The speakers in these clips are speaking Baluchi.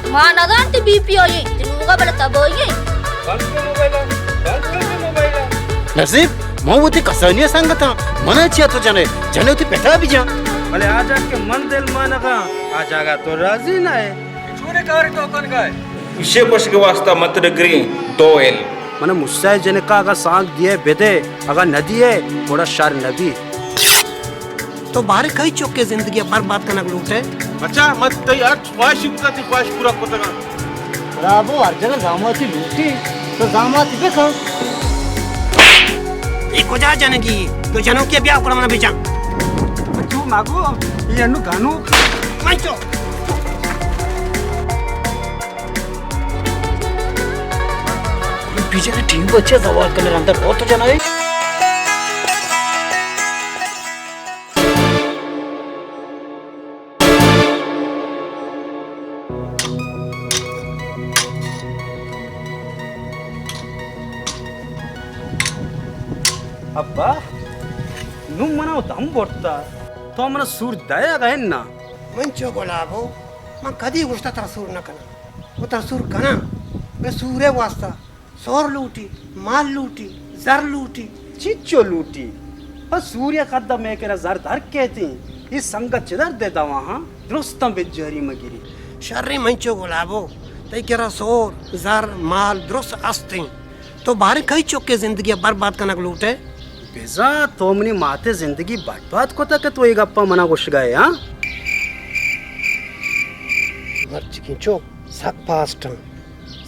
ما نزانت بی پی آئی، تئی لوگا بلا تباہی۔ بند کن موبائل ءَ، بند کن موبائل ءَ۔ نصیب، من وتی کسانی ءِ سنگتاں، منا چیا تو جنے؟ جنے وتی پتا بجن۔ بلے آ جاگہ کہ من دل مانگاں، آ جاگہ تو راضی نہ ئے۔ چونے کارے تو کنگا ئے؟ ایشی گوشگ ءِ واسطہ من ترا گریں، تو ال۔ من موسیٰ ءِ جنکا اگاں سانگ دیئے بدے، اگاں نہ دیئے، گڑا شر نہ بی۔ تو باریں کئی چکے زندگی ءَ برباد کنگ لوٹ ئے؟ بچا، من تئی ہرچ خواہشی بوتاں، تئی خواہش پورا کتگاں۔ برابو، ہر جگہ زاماتی لوٹی، تو زاماتی بکن۔ اے کجا جنگی؟ تو جنوکی بیا گڑا منا بجن۔ تو مگو، اے انو گنوک۔ من تو۔ پیچھے ٹیم بچے زوال کنے رندہ بہت جنائی۔ ابا، نوں منا دم برتا، تو منا سور دئیگا ئے نا؟ من چو گلابو، من کدی گوشتا ترا سور نہ کناں، و ترا سور کناں، بلے سورے واسطہ سور لوٹی، مال لوٹی، زر لوٹی۔ چچو لوٹی؟ پہ سوریا قد مئے کرا زر در کیتیں۔ اے سنگت چہ در دے دواہاں؟ درستاں بجاری مگری۔ شریں منچو گلابو، تئی کرا سور، زر، مال درست استیں۔ تو باریں کئی چکے زندگی برباد کنگ لوٹے؟ بزاں تو منی ماتے زندگی برباد کتا کہ تو اے گپا منا گوشگا ئے، ہاں؟ مرچی کیں چک سک پاسٹاں۔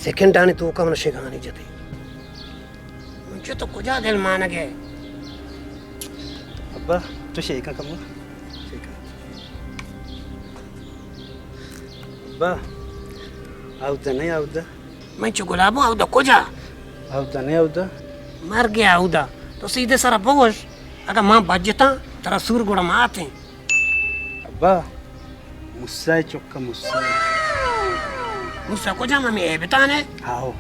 سیکنڈانی توکا من شگانی جتی۔ من چو تو کجا دل مانگ ئے؟ ابا، تو شیکا کمو۔ شیکا۔ ابا، اودا نہیں اودا۔ من چو گلابو اودا کجا؟ اودا نہیں اودا۔ مرگ اودا۔ تو سیدھے سرا بگوش، اگا من بجتاں، ترا سور گڑا ماتیں۔ ابا، موسیٰ ءِ چک ءَ موسیٰ۔ موسیٰ کجام؟ ہمے ہیبتان ءَ؟ ہاؤ،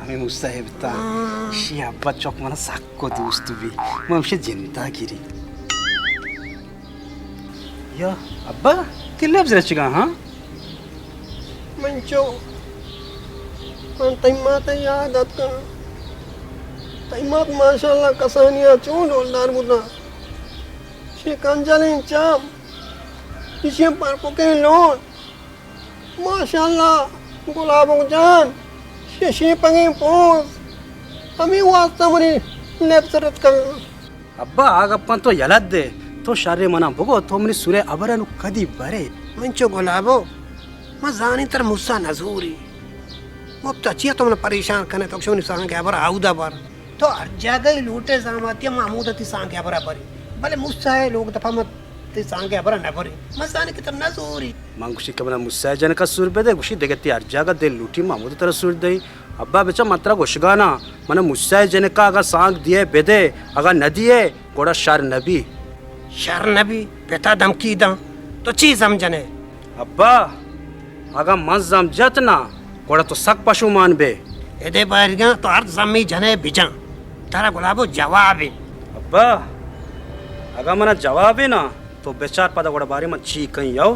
ہمے موسیٰ ہیبتان۔ ہاں۔ اشی ابا چک منا سک و دوست بی۔ من ہمشی جنتا گری۔ یا ابا، تئی لبز رچگا، ہاں؟ من چو، من تئی مات ءَ یاد اتکاں۔ تئی مات ماشاءاللہ کسانی ءَ چون ڈولدار بوتاں۔ شی کنجلیں چم، ایشی پرپکیں لوٹ، ماشاءاللہ، گلابو جان، شی شیپگیں پوز، ہمے واسطہ منی لبز رتکاں۔ ابا، آ گپاں تو یلہ دے، تو شرے منا بگو، تو منی سورے ہبر ءَ نوں کدی برے؟ من چو گلابو، من زانی ترا موسیٰ نزوری۔ مپتا چیا تو منا پریشان کنے، تو گوشے منی سانگ ءِ ہبر ءَ اودا بر۔ تو ہر جاگہ ءَ لوٹے زاماتی ءَ، ما ہمودا تئی سانگ ءِ ہبر ءَ بریں۔ بلے موسیٰ ءِ لوگ دپا ما تئی سانگ ءِ ہبر ءَ نہ بریں۔ ما زانیں کہ تو نہ زوری۔ من گوشی کہ منا موسیٰ ءِ جنکا سور بدے، گوشی دگہ تئی ہر جاگہ دل لوٹی، ما ہمودا ترا سور دئیں۔ ابا بچا، من ترا گوشگا ناں، منا موسیٰ ءِ جنکا اگاں سانگ دیئے بدے، اگاں نہ دیئے، گڑا شر نہ بی۔ شر نہ بی؟ پتا دھمکی داں، تو چی زم جنے؟ ابا، اگاں من زم جت نا، گڑا تو سک پشومان بے۔ ادے بارگاں تو ہر زمی جنے بجن، ترا گلابو جوابے۔ ابا، اگاں منا جوابے نا، تو بچار پدا گڑا بارے من چی کئیں یو۔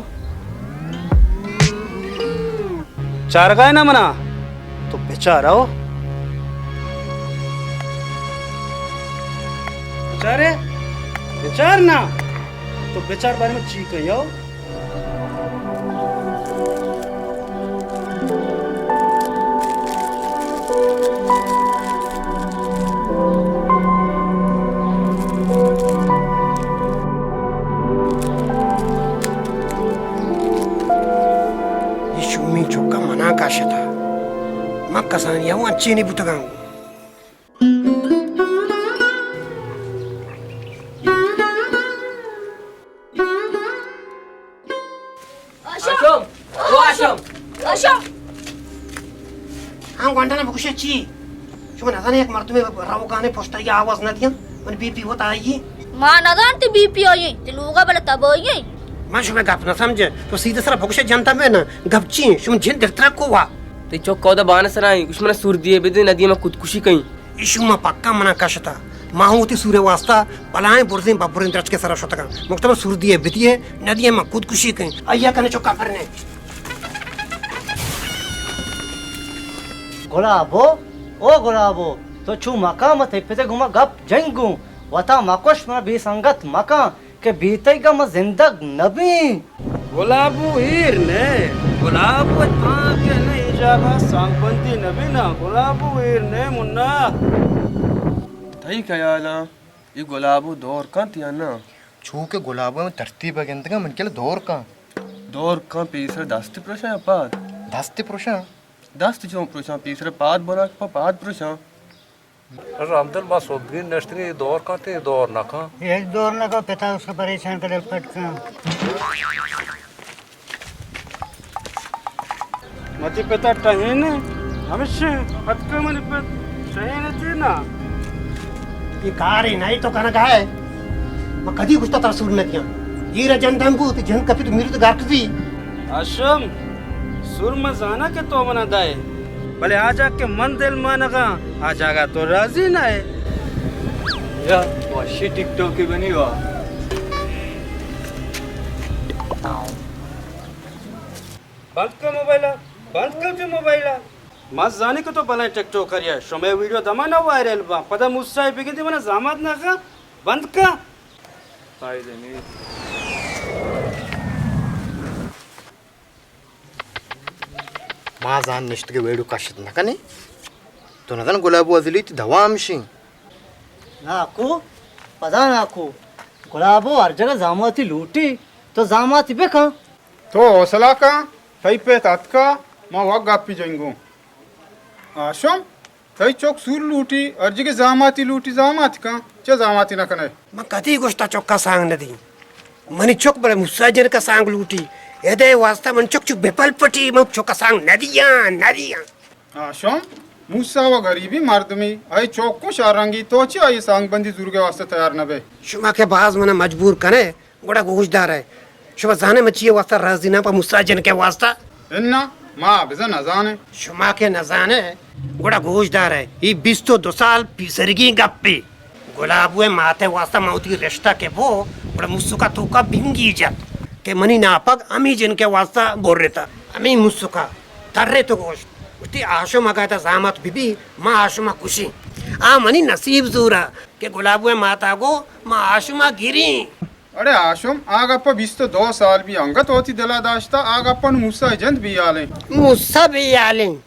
چارگائے نا منا، تو بچار او۔ بچارے، بچار نا، تو بچار بارے من چی کئیں یو۔ اے شومیں چکا منا کشتا۔ من کسانی ءَ انچیں بوتگاں۔ آشم! او آشم! آشم! ہاں، گونڈانا بگوشے چی؟ شما نزانے یک مردمے روگانے پشتا یا آواز نہ دیاں؟ من بی پی وت آئی۔ ما نزانت بی پی آئی، تئی لوگا بلا تباہی۔ من شما گپ نہ سمجھے، تو سیدھے سرا بگوشے جنتا میں نا، گپ چی؟ شما جن دلترا کو وا؟ تئی چک کودا بانہ سرائیں، گوش منا سور دیے بدے، نہ دیے من خودکشی کئیں۔ ایشو ما پکا منا کشتا۔ ما ہوں وتی سورے واسطہ بلائیں برزیں ببریں درچکے سرا شتگاں۔ مکتبہ سور دیے بدیے، نہ دیے من خودکشی کئیں۔ آیا کنے چکا پر نے۔ گلابو، او گلابو، تو چو مکن، من تئی پت ءِ گوما گپ جنگ گوں۔ وتا مکش، من بے سنگت مکن کہ بے تئی گم من زندگ نبیں۔ گلابو ایر نئے، گلابو تاں کہ نہ اے جاگہ سانگ بندی نبی نا، گلابو ایر نئے منا۔ تئی خیالاں اے گلابو دور کنت یا نہ؟ چو کہ گلابو ءَ ترتیب ءَ گندگاں، من کل دور کن۔ دور کن، پیسر دست پروشاں یا پاد؟ دست پروشاں۔ دست چون پروشاں؟ پیسر پاد بنا کہ پہ پاد پروشاں۔ رحمدل، ما سوبگین نشتگیں، اے دور کنت، اے دور نہ کن۔ اے دور نہ کن، پتا اس کا پریشان کا دل پٹ کن۔ متی پتا ٹہین، ہمیش اتکا منی پت ٹہین تے نا۔ اے کارے نہ تو کنگا ئے۔ من کدی گشتا ترا سور نہ دیاں۔ اے را جن دنگو تے جن کپی تو میرو تو گار کپی۔ ہاشم، سور من زاناں کہ تو منا دئے، بلے آ جاگہ کہ من دل مانگاں، آ جاگہ تو راضی نہ ئے۔ یا وشی ٹک ٹاک بنی وا۔ بند کن موبائل ءَ، بند کن تئی موبائل ءَ۔ من زانی کہ تو بلائیں ٹک ٹاکر ئے، شمئے ویڈیو دمانا وائرل باں، پدا موسی بگندی منا زامات نہ کن، بند کن۔ ما زان نشتگے ویڈیو کشت نہ کنی۔ تو نزان گلابو ازلی تی دوا ہمشی۔ ناکو، پدا ناکو۔ گلابو ہر جگہ زاماتی لوٹی، تو زاماتی بکن۔ تو حوصلہ کن، تئی پت اتکا، ما وت گپی جنگوں۔ آشم، تئی چک سور لوٹی، ہر جگہ زاماتی لوٹی، زاماتی کن، چہ زاماتی نہ کنئے؟ من کدی گوشتا چکا سانگ ندی۔ منی چک بلے موسی جنکا سانگ لوٹی۔ ادے واسطہ من چک چک بپل پٹی، من چکا سانگ ندیاں، ندیاں۔ آشم، موسی و غریبی مردمی، آئی چک کو شررنگی، تو چی آئی سانگ بندی زورگے واسطہ تیار نبے؟ شما کہ باز منا مجبور کنے، گڑا گوش دارئے۔ شما زانئے من چیئے واسطہ راضی نہ پہ موسی جنکے واسطہ؟ انا، ما بزاں نزانیں۔ شما کہ نزانئے، گڑا گوش دارئے۔ اے بیست و دو سال پیسریگیں گپے۔ گلابوئے ماتئے واسطہ من وتی رشتہ کہ بو، گڑا موسکا توکا بنگی جت کہ منی ناپگ ہمے جنکے واسطہ برتہ۔ ہمے موسکا ترے تو گوشت، گوشتی، آشم اگاں تا زامات ببی، ما آشما کشیں۔ آ منی نصیب زورا کہ گلابوئے ماتا گو، ما آشما گریں۔ اڑے ہاشم، آ گپ ء بیست و دو سال بی انگت وتی دل ء داشتہ، آ گپ ء نوں موسی ء جند بے ہیال انت۔ موسی بے ہیال انت؟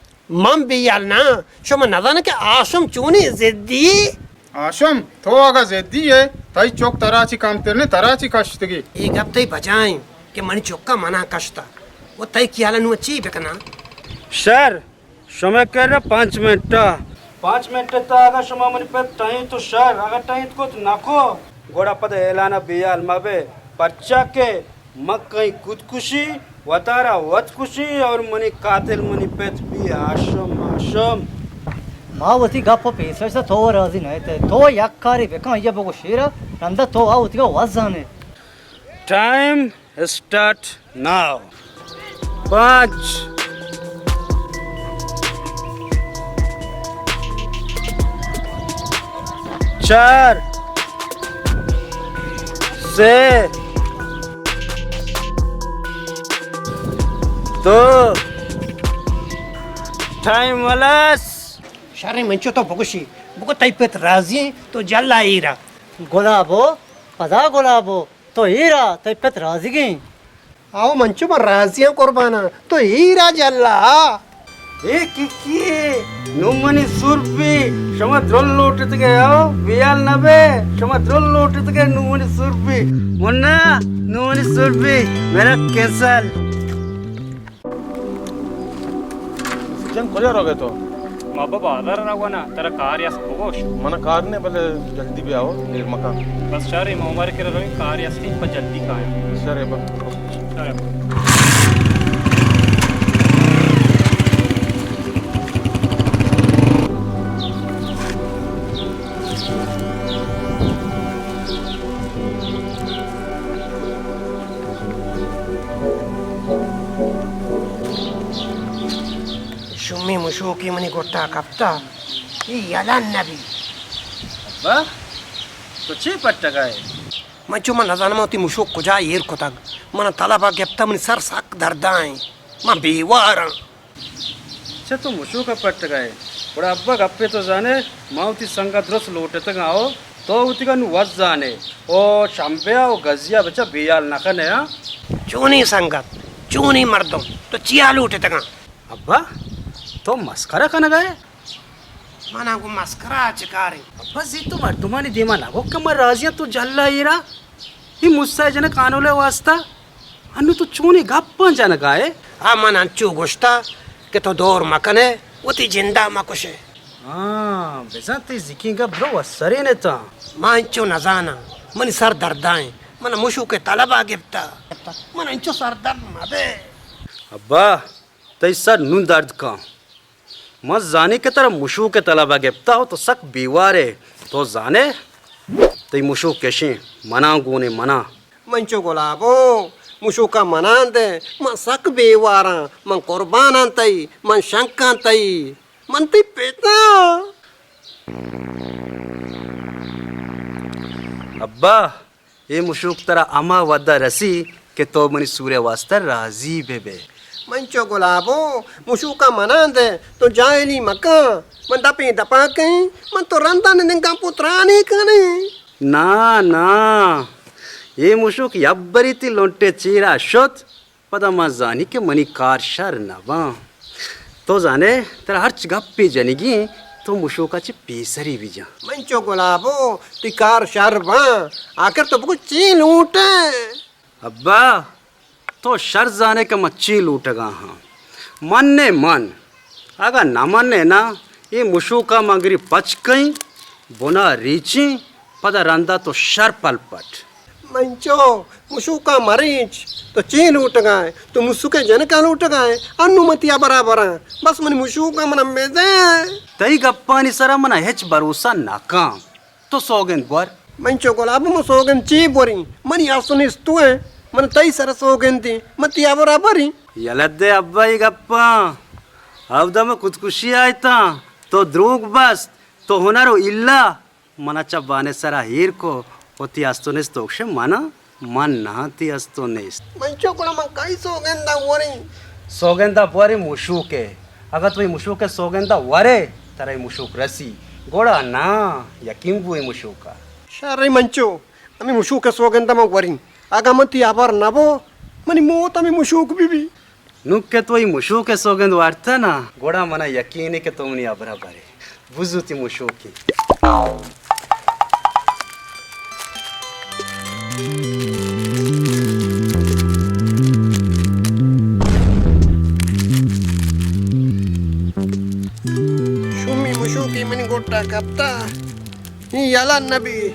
من بے ہیال نہ آں۔ شما نزانئے کہ ہاشم چونیں زدی یے؟ ہاشم، تو اگاں زدی ئے، تئی چک ترا چی کمتر نہ، ترا چی کشتگی؟ اے گپ تئی بجا انت کہ منی چک ء منا کشتہ۔ و تئی خیال ء نوں چی بکناں؟ شر، شمئے کرا پنچ منٹ ء۔ پنچ منٹ ء تہ اگاں شما منی پت ٹہینت تو شر، اگاں ٹہینت کت نہ کو، گڑا پدا اعلان ء بے ہیال مہ بئے، پرچا کہ من کئیں خودکشی وتارا وت کشیں اور منی قاتل منی پت بی ہاشم، ہاشم۔ ما وتی گپ ء پیسر شتہ، تو راضی نہ ات ئے۔ تو یک کارے بکن، آئی ء بگو شیر ء، رندا تو آ وتی ء وت زان ئے۔ Time start now. پانچ، چار، سے، دو، ٹائم ولس۔ شریں، منچو تو بگوشی، بگو تئی پت راضی انت، تو جلا ایرا۔ گلابو، پدا گلابو، تو ایرا، تئی پت راضیگیں۔ آؤ منچو من راضی آں قرباناں، تو ایرا جلا۔ اے ککیے، نوں منی سور بی، شما درل لوٹتگے، آؤ، بیال نہ بے، شما درل لوٹتگے، نوں منی سور بی۔ منا، نوں منی سور بی، میرا کینسل۔ جان، کجا روگ ئے تو؟ ما بہ بازار روگ ء آں، ترا کارے است بگوش۔ من کار نہ، بلے جلدی بیا ہو، دیر مکن۔ بس شر، ما عمر کرا رویں، کارے است، پہ جلدی کایاں۔ شر بہ۔ شر بہ۔ شومیں مشوکے منی گٹا کپتا، اے یلہ نہ بی۔ ابا، تو چے پٹگا ئے؟ من چو من نزانم وتی مشوک کجا ایر کتگ۔ من طلبا گپتا، منی سر سک دردا ایں۔ من بیواراں۔ چہ تو مشوک ءَ پٹگ ءَ ئے؟ گڑا ابا گپے تو زان ئے، ما وتی سنگت درست لوٹتگ آں، او تو وتی گا نوں وت زان ئے، او شمبے ءَ او گزی ءَ بچا بے ھیال نہ کن ئے، ھاں؟ چونیں سنگت، چونیں مردم، تو چیا لوٹتگ آں؟ ابا، تو مسخرہ کنگ ءَ ئے؟ من ءَ گوں مسخرہ ءَ چہ کارے؟ ابا زی تو مردمانی دیما نہ گو کہ من راضی آں تو جھل ءَ ایر ئے۔ اے موسی ءِ جنک آنول ءِ واستا انوں تو چونیں گپاں جنگ ءَ ئے؟ آ من انچو گوشتہ کہ تو دور مہ کن ئے، وتی جند ءَ مہ کش ئے۔ ھاں، بزاں تئی زیکیں گپ درو وسرین اتاں۔ ما انچو نہ زاناں، منی سر درد ءَ ایں، من مشوک ءِ طلب ءَ گپتہ۔ من انچو سر درد مہ بے۔ ابا، تئی سر نوں درد کن۔ من زانیں کہ ترا مشوک ءِ طلب ءَ گپتہ ءُ تو سک بیوار ئے۔ تو زان ئے، تئی مشوک کشیں، من ءَ گون ئے، من ءَ۔ من چو گلابو، مشوک ءَ من ءَ دے، من سک بیوار آں، من قربان آں تئی، من شنک آں تئی، من تئی پت آں۔ ابا، اے مشوک ترا ھما وھد ءَ رسی کہ تو منی سور ءِ واستا راضی بہ بئے۔ من چو گلابو، مشوک ءَ من ءَ دے، تو جاھلی مہ کن۔ من دپیں دپاکیں، من تو رند ءَ نندیں، گپ ءُ ترانے کنیں۔ نا، نا، اے مشوک یبری تئی لنٹ ءِ چیر ءَ شت۔ پدا من زانی کہ منی کار شر نہ باں۔ تو زان ئے، ترا ھرچ گپے جنگی ایں، تو مشوک ءَ چہ پیسری بجن۔ من چو گلابو، تئی کار شر باں، آکر تو بگو چی لوٹ ئے؟ ابا، تو شر زان ئے کہ من چی لوٹگ ءَ آں۔ من نے من، اگاں نہ من ئے نا، اے مشوک ءَ من گری پچ کئیں، بن ءَ ریچیں، پدا رند ءَ تو شر پل پٹ۔ من چو مشوک ءَ مہ ریچ، تو چے لوٹگ ءَ ئے؟ تو موسی ءِ جنک ءَ لوٹگ ءَ ئے؟ انوں من تئی ھبر ءَ براں، بس منی مشوک ءَ من ءَ مہ دے۔ تئی گپانی سر ءَ من ءَ ھچ بھروسہ نہ کن۔ تو سوگند بور۔ من چو گلاب، من سوگند چے بوریں؟ منی است ءُ نیست تو ئے، من تئی سر ءَ سوگند دیں، من تئی ھبر ءَ بریں۔ یلہ دے ابا اے گپاں، اودا من خودکشی ءَ اتاں، تو دروگ بست، تو ھنر ءُ الا، من ءَ چہ بان ءِ سر ءَ ایر کو، ءُ تئی است ءُ نیست تو گشے من آں، من نہ آں تئی است ءُ نیست۔ من چو گڑا من کئی سوگند ءَ وریں؟ سوگند ءَ بوریں مشوک ءِ۔ اگاں تو اے مشوک ءِ سوگند ءَ ورے، ترا اے مشوک رسی۔ گڑا ناں، یقین بو اے مشوک ءَ۔ شر ایں من چو، ھمے مشوک ءِ سوگند ءَ من وریں۔ اگاں من تئی ھبر نہ بو، منی موت ھمے مشوک بہ بی۔ نوں کہ تو اے مشوک ءِ سوگند وارتہ نا، گڑا من ءَ یقین ایں کہ تو منی ھبر ءَ برے۔ بزو تئی مشوکے۔ شومی مشوکے منی گٹ ءَ کپتہ۔ اے یلہ نہ بی۔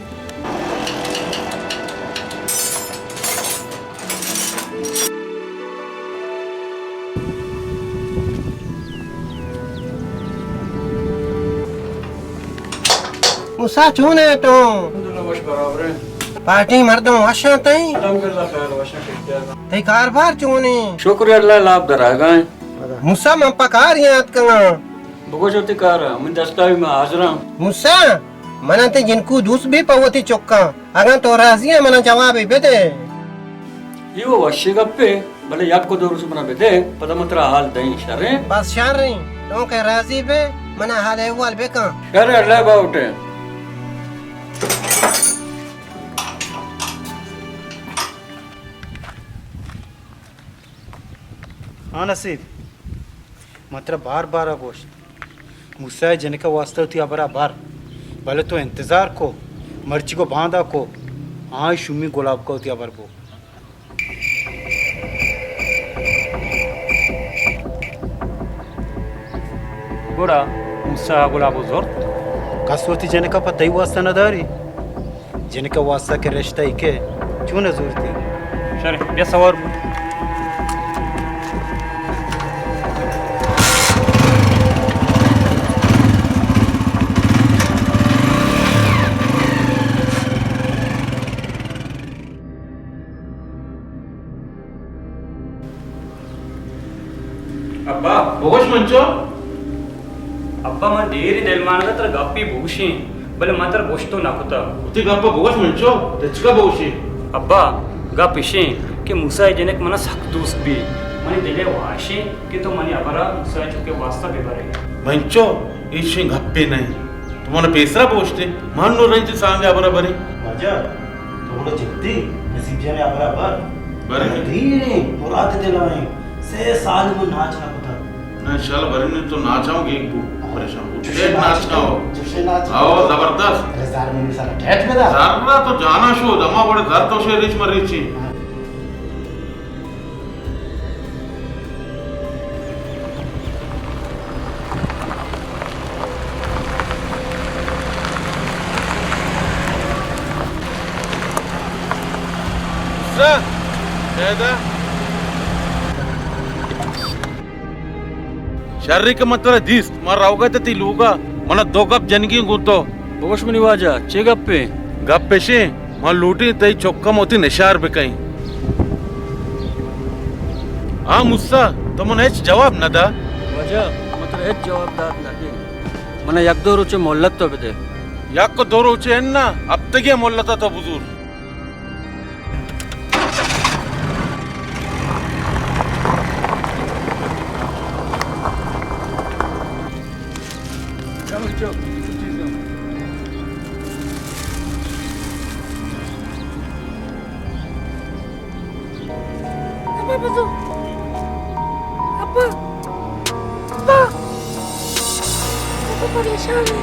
موسی، چون ئے تو؟ الحمدللہ، وش برابر ایں۔ پارٹی مردم وش اَنت تئی؟ الحمدللہ، خیر وش ایں، ٹھیک ٹھاک ایں۔ تئی کاربار چون ایں؟ شکر اللہ، لاپ دراگا ایں۔ موسی، من پہ کارے اتکگاں۔ بگوش وتی کار ءَ، من دستاوی من حاضر آں۔ موسی، من ءَ تئی جنکو دوست بی پہ وتی چکاں۔ اگاں تو راضی ئے، من ءَ جوابے بدے۔ اے وَ وشیں گپے، بلے یک ءُ دو روچ من ءَ بدے، پدا من ترا حال دئیں، شر ایں؟ بس شر ایں، تو کہ راضی بے، من ءَ حال احوال بکن۔ شر ایں، اللہ باوٹ ایں۔ ہاں نصیب، من ترا بار بار ءَ گوشت، موسی ءِ جنک ءِ واستہ وتی ہبر ءَ بر، بلے تو انتظار کو، مرچی گوں باندا کو، آئی شومی گلاب کا وتی ہبر بو۔ گڑا موسی ءَ گلاب ءَ زرت۔ کس وتی جنک ءَ پہ تئی واستہ نہ داری؟ جنک ءِ واستہ کہ رشتہ ای کہ چون ءَ زورتی؟ شر، بیا سوار بو۔ ابا! بگوش منچو۔ ابا، من دیری دلمانگ ءَ ترا گپے بگوشیں، بلے من ترا گوشت نہ کتگ۔ وتی گپ ءَ بگوش منچو، تچک ءَ بگوشی۔ ابا، گپ اشیں کہ موسی ءِ جنک من ءَ سک دوست بی، منی دل ء واہش انت کہ تو منی ہبر ء موسی ء چک ء واستا بہ برئے۔ منچو، ایشیں گپے نہ انت۔ تو من ء پیسرا بوشت ئے، من نوں رنج سانگ ء ہبر ء بریں۔ واجہ، تو گڑا جدی نصیب جان ء ہبر ء بر۔ بریں۔ دیر انت، مراد دل ء انت۔ سے سال من ناچ نہ کتگ۔ نہ، انشاءاللہ بریں، تو ناچ ء گیگ بو۔ پریشان بو۔ چوشیں ٹیٹ ناچ ناچ کن۔ چوشیں ناچ کن۔ او، زبردست۔ ارے زر منی سر ٹیٹ بدار۔ زر تو جانا شو، دما بڑے زر تو شے ریچ مریچی۔ ہاں۔ شری کہ من ترا دیست، من روگ ء ات تئی لوگ ء، من ء دو گپ جنگی گوں تو۔ بگوش منی واجہ، چے گپے؟ گپ اش انت، من لوٹیں تئی چک ء من وتی نشار بہ کئیں۔ ہاں موسی، تو من ء ہچ جواب نہ دا۔ واجہ، من ترا ہچ جواب دات نہ دیں۔ من ء یک دو روچے مہلت تو بدے۔ یک دو روچے اناں، ہپتگے مہلت ء تو بزور۔ ابا بزو۔ ابا۔ ابا۔ ابا پریشان ہے۔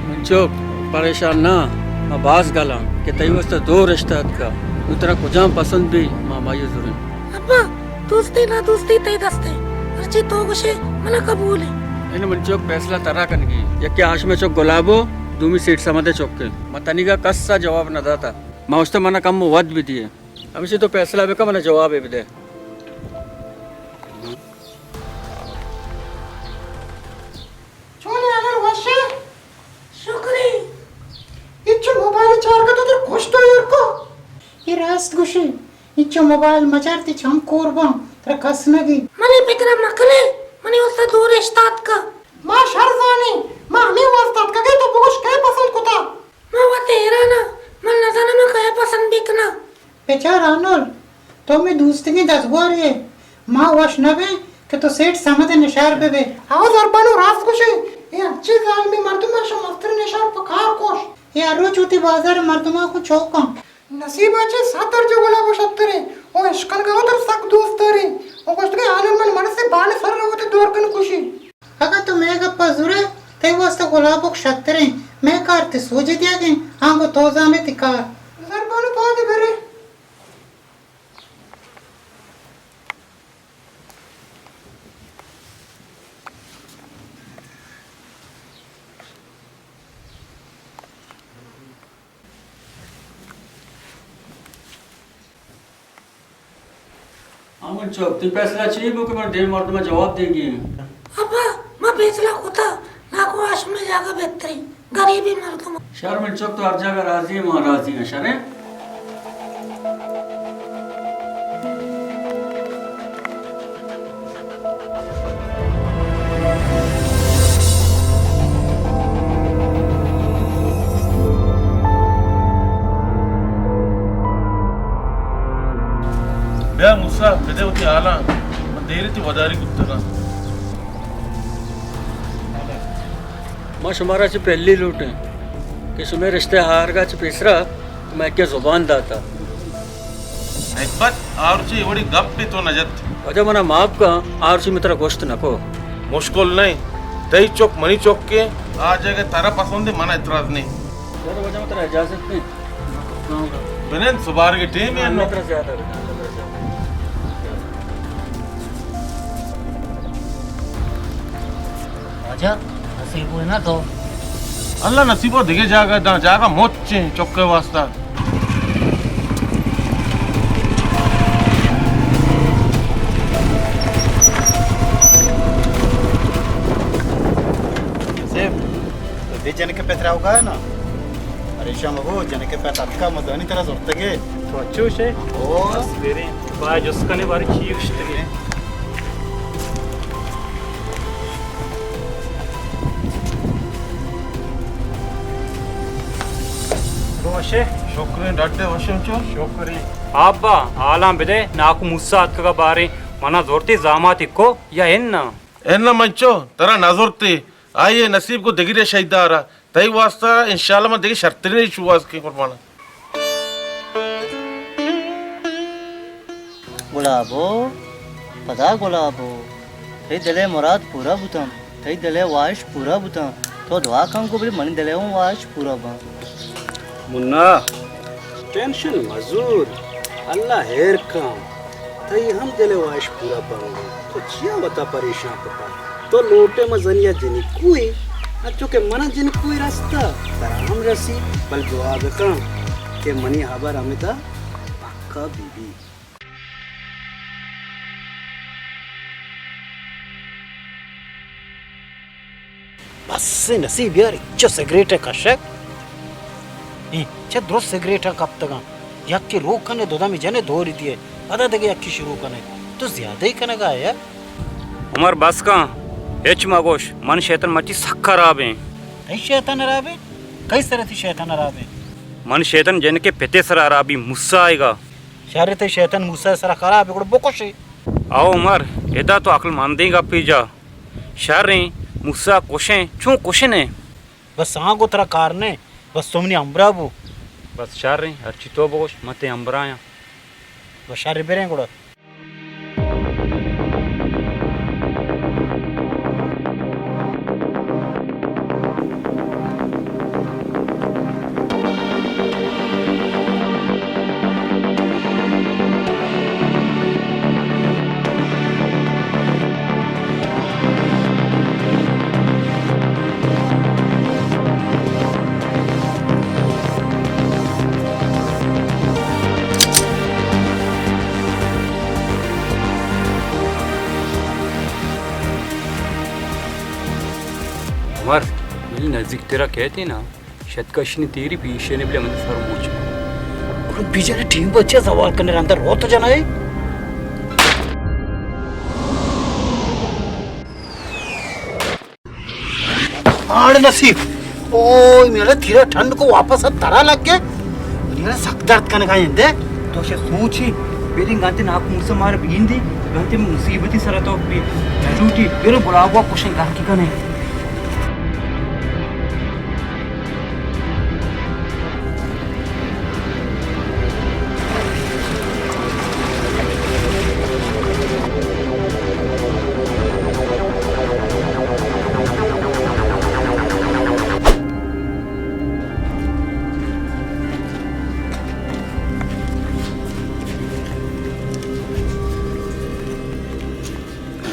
من چک پریشان نہ، ما باز گلاں کہ تئی واسطہ دو رشتہ اتکا۔ نوں ترا کجام پسند بی، ما ہمائی زوریں۔ ابا، دوستی نہ دوستی تئی دست ہے۔ ہرچی تو گوشے، منا قبول ہے۔ این من چک فیصلہ ترا کنگی۔ یکے ہاشم چک گلابو، دومی سیٹھ صمد چک ہے۔ ما تنیگا کس سا جواب نہ داتا۔ ما اشتا منا کم وقت بھی دیے۔ ہمیشہ تو فیصلہ بکن، منا جواب ہے بدے۔ چون ئے انور، وش ئے؟ شکر ئے۔ اچو موبائل چارگ ءَ تو تر کشت ءُ ایر کو۔ اے راست گوشے، اچو موبائل مچار، تئی چم کور باں، ترا کس نہ گی۔ منی پترا مکلے، منی واسطہ دو رشتہ اتکا۔ ما شر زانیں، ما ہمے واسطہ اتکگیں، تو بگوش کئے پسند کتا؟ ما وت حیران آں، من نزاناں من کئے پسند بکناں۔ بچار انور، تو مئے دوستیگیں دزگوارے ئے۔ ما وش نہ بیں کہ تو سیٹھ صمد ءِ نشار بہ بئے۔ ہئو زربانو، راست گوشے، اے ہرچی زالمیں مردم اش مستریں نشار پہ کار کش۔ اے ہر روچ وتی بازار ءِ مردماں گوں چوکاں۔ نصیب ءَ چہ صد درجہ گلاب ءَ شتریں۔ او اشکنگ ءَ وتر سک دوست داریں۔ او گوشتگیں انور من مرسے بال سر ءَ وتی دور کن کشی۔ اگاں تو مئے گپ ءَ زورئے، تئی واستہ گلابک شتریں۔ مئے کار تئی سوج ءَ دیگ انت، آنگو تو زان ئے تئی کار۔ زربانو پاد ءَ برے۔ ہاں من چک، تئی فیصلہ چی بو کہ من دیم مردم ءَ جواب دیگی؟ ابا، ما فیصلہ کتا، ناکو ہاشم ءِ جاگہ بہتریں، غریبیں مردم۔ شر من چک، تو ہر جاگہ راضی ئے، ما راضی آں، شر ئے؟ بیا موسی، بدے وتی حالاں، من دیر تئی وداری کتگاں۔ ما شمارا چہ پہلی لوٹیں کہ شمئے رشتہ آرگا چہ پیسرا ما یکے زبان داتا۔ نکبت، آ روچی اے وڑیں گپے تو نہ جت۔ واجہ منا معاف کن، آ روچی من ترا گوشت نہ کو۔ مشکل نہ انت، تئی چک منی چک انت، آ جاگہ ترا پسند انت، منا اعتراض نہ انت۔ چلو واجہ من ترا اجازت دیں۔ بنند سبارگ ٹیم ہے نو۔ من ترا زیادہ بنند۔ واجہ، نصیب ہوئے نا تو۔ اللہ نصیب ہو دگہ جاگہ داں، جاگہ مچ ایں چکے واسطہ۔ سیف، تو دی جنک پترا ہوگا نا؟ پریشان مبو، جنک پت اتکا، مدانی ترا زرتگے۔ تو اچوش ئے؟ او۔ بس بریں۔ با جست کنے باری چی گشتگی۔ تو وشے؟ شکریں، ڈڈے وشیں چو؟ شکریں۔ ابا، حالاں بدے، ناکو موسی اتکگا باریں، منا زورتی زاماتی کو یا اناں؟ اناں منچو، ترا نہ زورتی۔ آئی ءِ نصیب کو دگرے شہیدارا۔ تئی واسطہ انشاءاللہ من دگہ شرتریں شوہاز کیں قربان۔ گلابو، پدا گلابو، تئی دل ءِ مراد پورا بوتاں، تئی دل ءِ واہش پورا بوتاں۔ تو دعا کن گو بلے منی دل ءِ اوں واہش پورا باں۔ منا، ٹینشن مزور، اللہ ہیر کن۔ تئی ہم دل ءِ واہش پورا بنت۔ تو چیا وتا پریشان کتا؟ تو لوٹے ما زنی ءَ جنکوئی، انچو کہ منا جنکوئی رستا، ترا ہم رسی، بل دعا بکن کہ منی ہبر ہمدا پکا بی بی۔ بس نصیب یار، چہ سگریٹ ءَ کشگ۔ اے چہ درست سگریٹ ءَ کپتگاں۔ یکے روک کنے، دو دمی جنے دوری دیئے، پدا دگہ یکے شروع کنے۔ تو زیادہ ہی کنگا ئے یار۔ عمر بس کن، ہچ مگوش، من شیطان مرچی سک خراب ایں۔ تئی شیطان خراب ایں؟ کئی سر تئی شیطان خراب ایں؟ من شیطان جنکے پتے سر خرابی، موسی آئیگا۔ شر، تئی شیطان موسی سر خراب ایں، گڑا بکشے۔ او عمر، ادا تو عقل مندیں گپے جا۔ شریں، موسی کشیں، چون کشنے؟ بس آں گو ترا کار نے، بس تو منی ہمراہ بو۔ بس شریں، ہرچی تو بگوش، من تئی ہمراہ آں۔ بس شر، بریں گڑا۔ عمر، بلے نزیک ترا کہتے نا، شتکشنی تیری پیشے نے بلے من فرموچ۔ گڑا بیچارے ٹیم بچے زوال کنے رندا روت جنائے۔ آڑ نصیب۔ اوئے میرا تیرا ٹھنڈ کو واپس اب ترا لگ گئے۔ میرا سک درد کنگا اندے۔ تو شے سوچی، بیریں گانتے ناکو موسی مار بگیندی، گانتے مصیبتی سرا تو بی جلوٹی، بیرو گلابو کشن گاکی کنے۔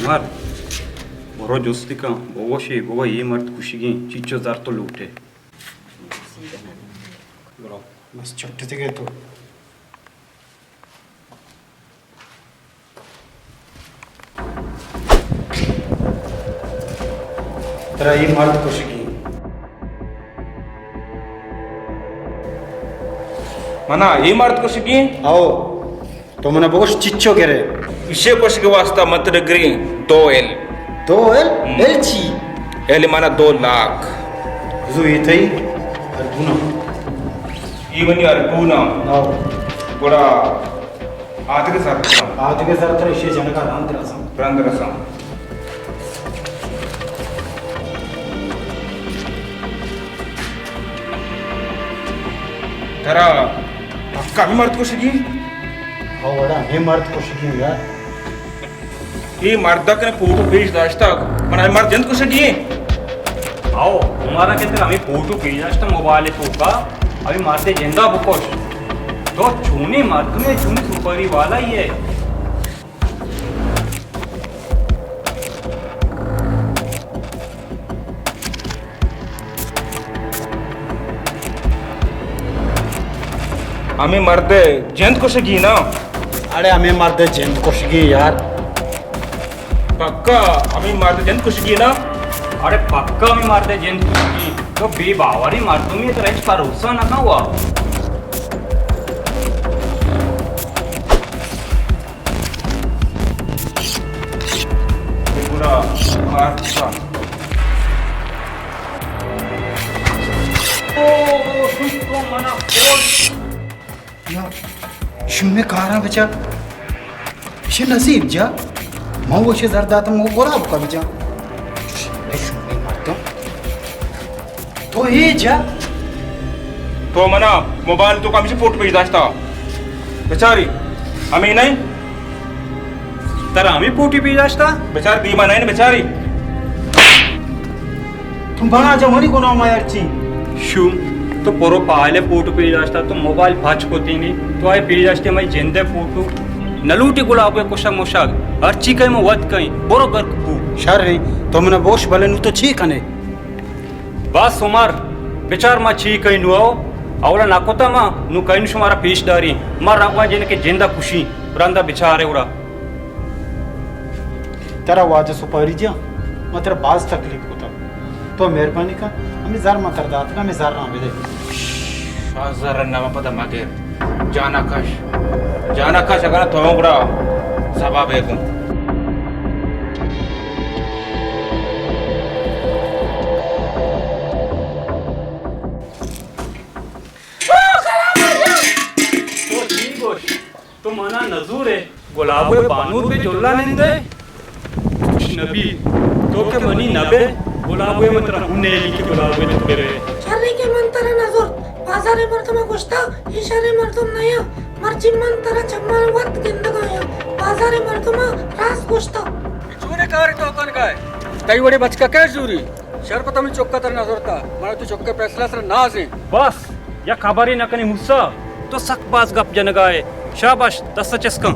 عمر، برو جستی کن، بگوشی، بگو اے مرد کشگیں، چیچو زر تو لوٹے۔ برو۔ بس چٹتگے تو۔ ترا اے مرد کشگی؟ منا اے مرد کشگی؟ او، تو منا بگوش چچو گرے؟ ایشے کشگ واسطہ من ترا گریں دو ایل۔ دو ایل؟ ہم۔ ایل چی؟ ایل مانا دو لاکھ۔ بزو اے تئی ارگونا۔ اے منی ارگونا۔ آؤ۔ گڑا آدگہ زر ترا۔ آدگہ زر ترا ایشی جنگا رند رساں۔ رند رساں۔ ترا پکا ہمے مرد کشگی؟ ہاں وڑا ہمے مرد کشگی یار۔ اے مرد ء کنے فوٹو پیش داشتگ، من ہمے مرد جند کشگی ایں۔ آؤ، عمر ء کہ ترا ہمے فوٹو پیش داشتگ موبائل ء توکا، ہمے مرد ء جندا بکش۔ تو چونیں مردمے، چونیں سپری والا یے۔ ہمے مرد ء جند کشگی نا؟ اڑے ہمے مرد ء جند کشگی یار۔ پکا ہمے مرد ء جند کشگی نا؟ اڑے پکا ہمے مرد ء جند کشگی۔ تو بے باوریں مردمے، ترا ہچ بھروسہ نہ کن وا۔ پورا مارچا۔ او، او، شوم تو منا کول۔ یا، شومیں کاراں بچا۔ شے نصیب جا۔ من گوشے زر داتم، وہ گراب کا بجا۔ بے شومیں مردم۔ تو اے جا۔ تو منا موبائل تو کمیشی فوٹو پیش داشتا۔ بچاری، ہمیں نہیں؟ ترا ہمیں فوٹو پیش داشتا؟ بچار دیما نہیں بچاری۔ تو بنا جا منی گناہ ما ہرچی۔ شو، تو پرو پائلے فوٹو پیش داشتا، تو موبائل پچ کو تینی، تو آئے پیش داشتے ہمیں جندے فوٹو۔ نلوٹی گلابے کشا مشاگ، ہرچی کہیں من وت کہیں، برو گرک بو۔ شر ہیں، تو منا بوش بلے نو تو چی کنے؟ بس عمر، بچار ما چی کئی نو او، اولا نہ کتا ما، نو کئی نو شمارا پیش داری، ما رواں جن کے جندا کشی، رندا بچارے اڑا۔ ترا واجہ سپاری دیاں، ما ترا باز تکلیف کتا۔ تو مہربانی کن، ہمیں زر ما ترا داتگا، ہمیں زر راں بدے۔ شاہ زر نہ پدا مگر۔ جانا کش، جانا کش، اگر تو گڑا سبا بے گوں۔ تو چی گوش؟ تو منا نزورے؟ گلابو بانور بے جلا نندے؟ خوش نبی، تو کہ منی نبے، گلابو من ترا ہوں نیلی کہ گلابو تو برے۔ شرے کہ من ترا نزور، بازار مردم گوشتا، یہ شرے مردم نیا، مرچی من ترا چمان وقت گندگا یا، بازار مردم راست گوشتا۔ چونے کار تو کن گئے؟ تئی وڑے بچکا کئے زوری؟ شر پہ تمہیں چکا تر نظر تا، منا تو چکے فیصلہ سر نازیں۔ بس، یک خبرے نہ کنی موسی، تو سک باز گپ جنگا ئے۔ شاباش، دست چست کن۔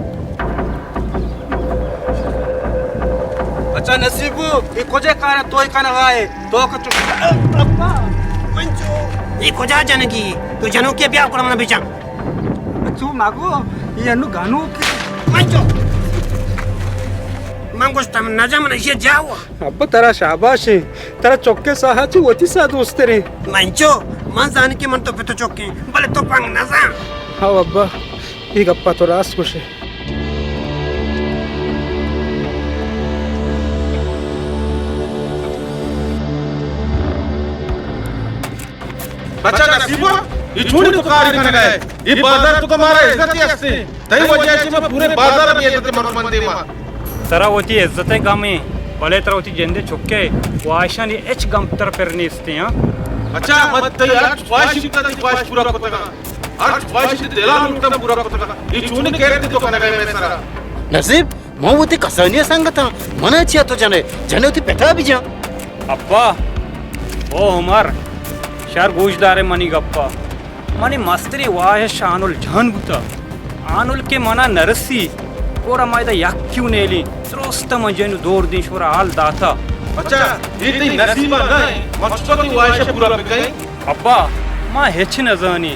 اچھا نصیبو، یہ کجے کار ہے تو ہی کنگا ئے؟ تو کہ چک-، ابا، منچو۔ یہ کجا جنگی؟ تو جنوکے بیا کڑا منا بچا۔ چو مگو، یہ انو گنوکے۔ منچو۔ من گوشتم نجا من یہ جاوا۔ ابا ترا شاباش ایں، ترا چکے ساہ چی وتی ساہ دوستر ایں۔ منچو، من زانی کہ من تو پہ تو چکیں، بلے تو پنگ نہ زان۔ ہاں ابا، اے گپا تو راست گوشے۔ بچا نصیبا، یہ چونی تو کاری کنگا ئے؟ یہ بازار تو کا مارا عزت ہی ہستے۔ تئی وجہ چہ ما پورے بازار بے عزت مردم دیما۔ ترا وتی عزت ء گم ایں، بلے ترا وتی جند ء چک ء واہشانی ہچ گم تر پر نیست ایں، ہاں؟ اچھا، من تئی ہر خواہش، تئی خواہش پورا کتگ، ہر خواہش تئی دل ء لوٹتگ پورا کتگ۔ اے چونیں کیرتے تو کنگ ء ئے مئے سرا؟ نصیب، من وتی کسانی ء سنگت آں، من ء چیا تو جن ئے؟ جن ئے وتی پت ء بجن۔ ابا، او عمر، شر گوش دار ئے منی گپ ء۔ منی مستریں واہش آنل جان بوتا۔ آنل کہ منا نرسی، گڑا ما ادا یک کیوں نیلی، درست من جنو دور دین شورا حال داتا۔ اچھا، یہ تئی نصیب نہ ہے، من چطور تئی واہش پورا بکیں؟ ابا، ما ہچ نزانی۔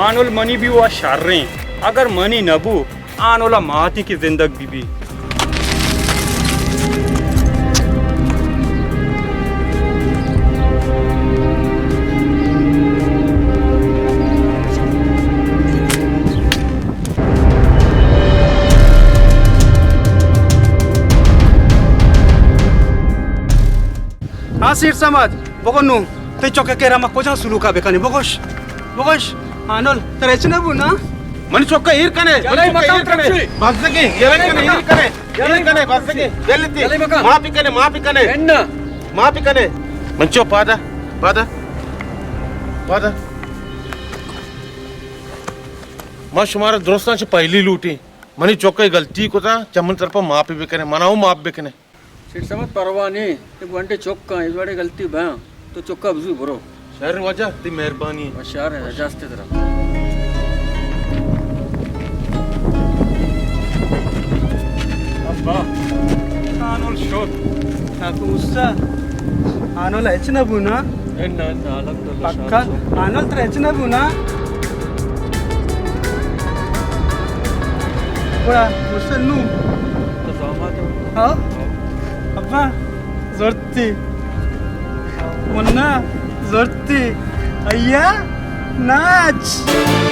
آنل منی بھی وا شریں، اگر منی نبو، آنولا ماتی کہ زندگ بی بی۔ ہاں سیٹھ سمجھ، بگو نو، تئی چکے کرا ما کجا سلوکا بکنی؟ بگوش، بگوش، آنول، ترا ہچ نہ بو نا؟ منی چکا ایر کنے، منی چکا ایر کنے۔ بزگی، ایر کنے، ایر کنے، ایر کنے، بزگی۔ دلتی، معافی کنے، معافی کنے۔ معافی کنے۔ منچو پادا، پادا، پادا۔ ما شمارا درستاں چہ پہلی لوٹی۔ منی چکے غلطی کتا، چہ من طرفا معافی بکنے، منا ہوں معاف بکنے۔ سیٹھ صاحب، پرواہ نی، اے گونڈے چک آں، اے وڑے غلطی بیاں، تو چکا بزو برو۔ شر واجہ، تئی مہربانی۔ شر، اجازت ترا۔ ابا، آنول شد۔ کاکو موسی، آنول ہچ نہ بو نا؟ اناں، اناں، الحمدللہ، پکا؟ شر شد۔ آنول ترا ہچ نہ بو نا؟ گڑا موسی نو۔ تو زامات ئے؟ ہاں؟ ابا، زرتی۔ منا، زرتی۔ ایا، ناچ۔